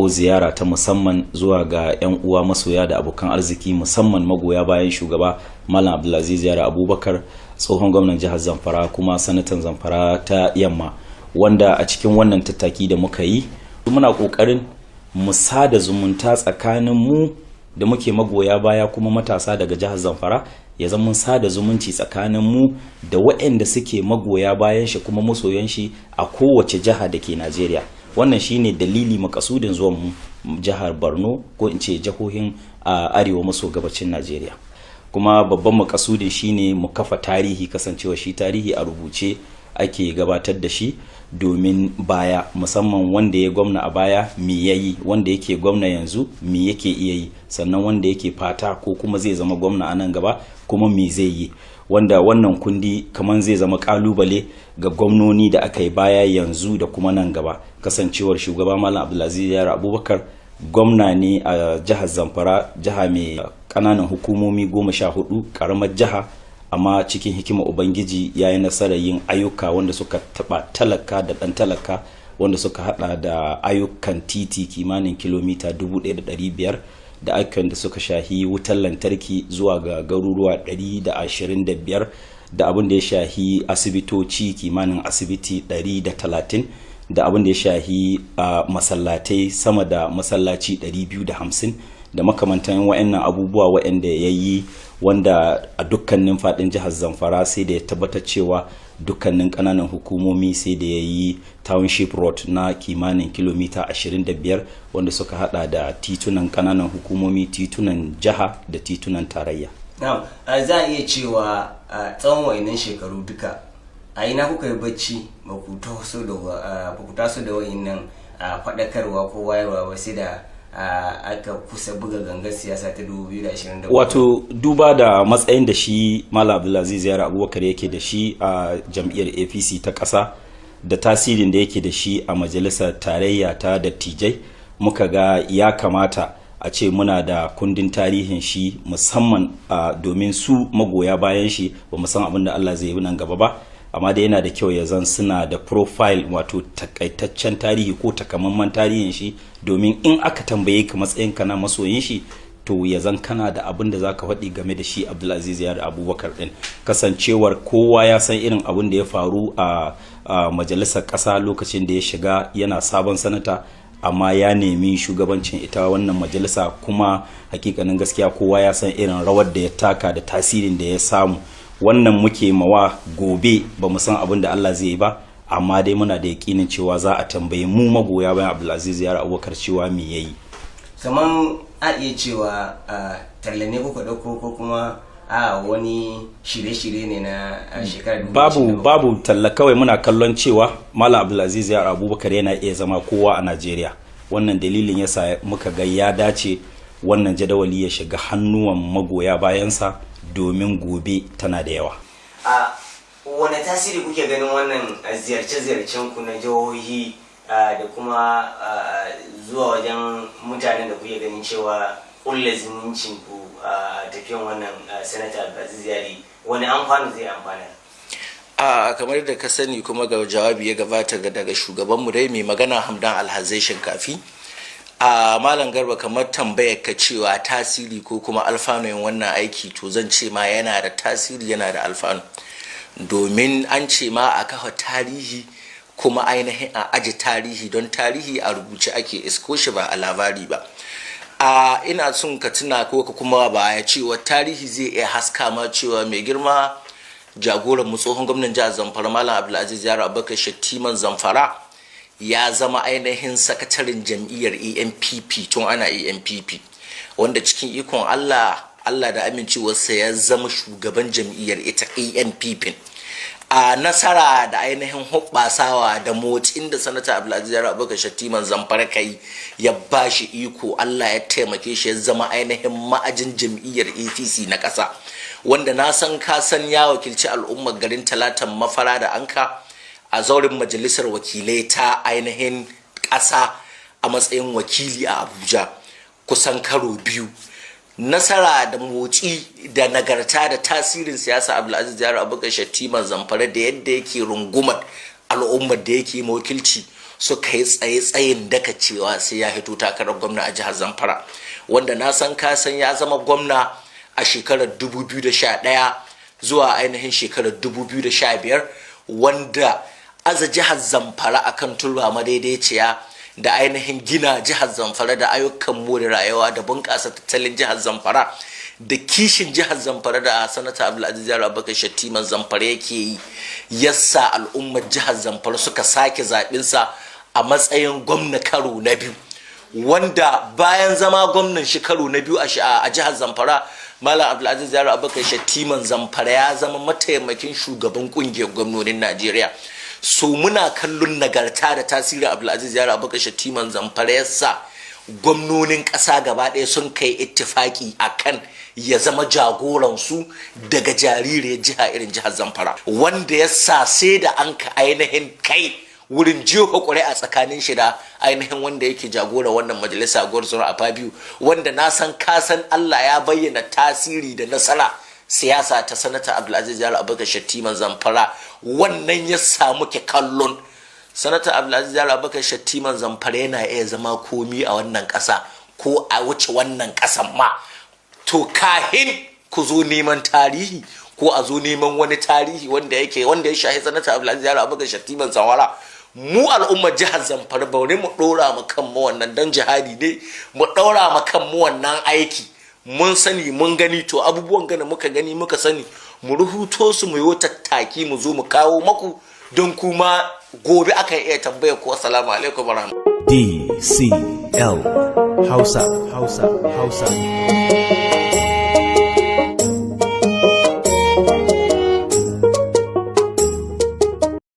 Kawo ziyara ta musamman zuwa ga 'yan uwa, masoya da abokan arziki, musamman magoya bayan shugaba Malam Abdulaziz Yari Abubakar, tsohon gwamnan jihar Zamfara kuma sanatan Zamfara ta Yamma, wanda a cikin wannan tattaki da muka yi muna ƙoƙarin mu sada zumunta tsakanin mu da muke magoya baya kuma matasa daga jihar Zamfara, ya zama mun sada zumunci tsakanin mu da waɗanda suke magoya bayan shi kuma masoyan shi a kowace jiha da ke Najeriya. Wannan shine dalili makasudin zuwan mu jihar Borno, ko in ce jihohin a arewa maso gabacin Najeriya. Kuma babban makasudin shine mu kafa tarihi, kasancewa shi tarihi a rubuce ake gabatar da shi domin baya, musamman wanda ya gwamna a baya me yayi, wanda yake gwamna yanzu me yake iya yi, sannan wanda yake fata ko kuma zai zama gwamna a nan gaba kuma me zai yi. Wanda wannan kundi kamar zai zama kalubale ga gwamnoni da aka yi baya, yanzu da kuma nan gaba, kasancewar shugaba Malam Abdulaziz Yari Abubakar gwamna ne a jihar Zamfara, jiha mai ƙananan hukumomi 14, ƙaramar jiha, amma cikin hikima Ubangiji ya yi nasarar yin ayyuka wanda suka taɓa talaka da ɗan talaka, wanda suka hada da ayyukan titi kimanin kilomita 1,500, da ayyukan da suka shahi wutar lantarki zuwa ga garuruwa 125, da abin da ya shahi asibitoci kimanin asibiti 130, da abin da ya shahi masallatai sama da masallaci 250, da makamantan wa'annan abubuwa wa'anda ya yi, wanda a dukkanin faɗin jihar Zamfara sai da ya tabbatar cewa dukkanin ƙananan hukumomi sai da ya yi township road na kimanin kilomita 25, wanda suka hada da titunan ƙananan hukumomi, titunan jiha da titunan tarayya. Na'am, za a iya cewa tsawon wa'annan shekaru duka a ina kuka yi bacci ba ku taso da wa'annan faɗakarwa ko wayarwa ba sai da aka kusa buga gangar siyasa ta 2027? Wato duba da matsayin da shi Malam Abdulaziz Yari Abubakar yake da shi a jam'iyyar APC ta ƙasa, da tasirin da yake da shi a majalisar tarayya ta dattijai, muka ga ya kamata a ce muna da kundin tarihin shi, musamman domin su magoya bayan shi, ba mu san abin da Allah zai yi nan gaba ba, amma da yana da kyau ya zan suna da profile, wato takaitaccen tarihi ko takamaiman tarihin shi, domin in aka tambaye ka matsayin ka na masoyin shi, to ya zan kana da abin da zaka faɗi game da shi Abdulaziz Yari Abubakar din. Kasancewar kowa ya san irin abin da ya faru a majalisar ƙasa lokacin da ya shiga yana sabon sanata, amma ya nemi shugabancin ita wannan majalisa, kuma hakikanin gaskiya kowa ya san irin rawar da ya taka da tasirin da ya samu. Wannan muke mawa gobe, ba mu san abin da Allah zai yi ba, amma dai muna da yakinin cewa za a tambayi mu magoya bayan Abdulaziz Yari Abubakar cewa me yayi. Kaman a iya cewa talla ne kuka ɗauko, ko kuma a wani shirye-shirye ne na shekarar Babu. 2027? Babu talla, kawai muna kallon cewa Malam Abdulaziz Yari Abubakar yana iya zama kowa a Najeriya. Wannan dalilin yasa muka ga ya dace wannan jadawali ya shiga hannuwan magoya bayansa, domin gobe tana da yawa. A wane tasiri kuke ganin wannan ziyarce-ziyarcen ku na jihohi da kuma zuwa wajen mutanen da kuke ganin cewa kulle zumuncin ku a tafiyan wannan Sanata Abdulaziz Yari, wani amfani zai amfana? A kamar da ka sani, kuma ga jawabi ya gabata daga shugabanmu dai, mai magana Hamdan Alhazai Shinkafi. A Malam Garba, kamar tambayar ka cewa tasiri ko kuma alfanu wannan aiki, to zan ce ma yana da tasiri, yana da alfanu, domin an ce ma a kafa tarihi kuma ainihin a aji tarihi, don tarihi a rubuce ake isko shi, ba a labari ba. A ina son ka tuna ko ka kuma baya cewa tarihi zai iya haska ma cewa mai girma jagoran mu, tsohon gwamnan jihar Zamfara, Malam Abdulaziz Yari Abubakar, Shattiman Zamfara, ya zama ainihin sakataren jam'iyyar ANPP tun ana ANPP, wanda cikin ikon Allah, Allah da amincewarsa, ya zama shugaban jam'iyyar ita ANPP. A nasara da ainihin hoɓɓasawa da motsin da Sanata Abdulaziz Yari Abubakar, Shattiman Zamfara, kai ya ba shi iko, Allah ya taimake shi ya zama ainihin ma'ajin jam'iyyar APC na ƙasa, wanda na san ka san ya wakilci al'ummar garin Talatan Mafara da Anka a zaurin majalisar wakilai ta ainihin ƙasa a matsayin wakili a Abuja kusan karo biyu. Nasara da motsi da nagarta da tasirin siyasa Abdulaziz Yari Abubakar, Shattiman Zamfara, da yadda yake rungumar al'ummar da yake wakilci Suka yi tsaye tsayin daka cewa sai ya hito takarar gwamna a jihar Zamfara, wanda na san ka san ya zama gwamna a shekarar 2011 zuwa ainihin shekarar 2015, wanda aza jihar Zamfara akan turba madaidaiciya da ainihin gina jihar Zamfara da ayyukan more rayuwa da bunƙasa tattalin jihar Zamfara da kishin jihar Zamfara da Sanata Abdulaziz Yaro Abubakar Shattiman Zamfara yake yi, yassa al'ummar jihar Zamfara suka sake zaɓinsa a matsayin gwamna karo na biyu, wanda bayan zama gwamnan shi karo na biyu a jihar Zamfara, Malam Abdulaziz Yaro Abubakar Shattiman Zamfara ya zama mataimakin shugaban kungiyar gwamnonin Najeriya. So muna kallon nagarta da tasiri Abdulaziz Yaro Abubakar Shattiman Zamfara, yasa gwamnonin ƙasa gaba ɗaya sun kai ittifaki akan ya zama jagoransu daga jaririyar jiha irin jihar Zamfara, wanda ya sa sai da an ka ainihin kai wurin jefa ƙuri'a tsakanin shi da ainihin wanda yake jagora wannan majalisa, Godswill Akpabio, wanda na san ka san Allah ya bayyana tasiri da nasara siyasa ta Sanata Abdulaziz Yaro Abubakar Shattiman Zamfara. Wannan ya samu ke kallon Sanata Abdulaziz Yaro Abubakar Shattiman Zamfara yana iya zama komi a wannan ƙasa ko a wuce wannan ƙasan ma. To, kahin ku zo neman tarihi ko a zo neman wani tarihi wanda yake wanda ya shahi Sanata Abdulaziz Yaro Abubakar Shattiman Zamfara, mu al'ummar jihar Zamfara bari mu dora mu kanmu wannan, dan jihadi ne mu dora mu kanmu wannan aiki. Mun sani, mun gani. To, abubuwan gana muka gani muka sani, mu rubuto su, mu yi tattaki mu zo mu kawo maku, don kuma gobe aka iya tambaya ko. Assalamu alaikum warahmatullahi. DCL Hausa, Hausa, Hausa.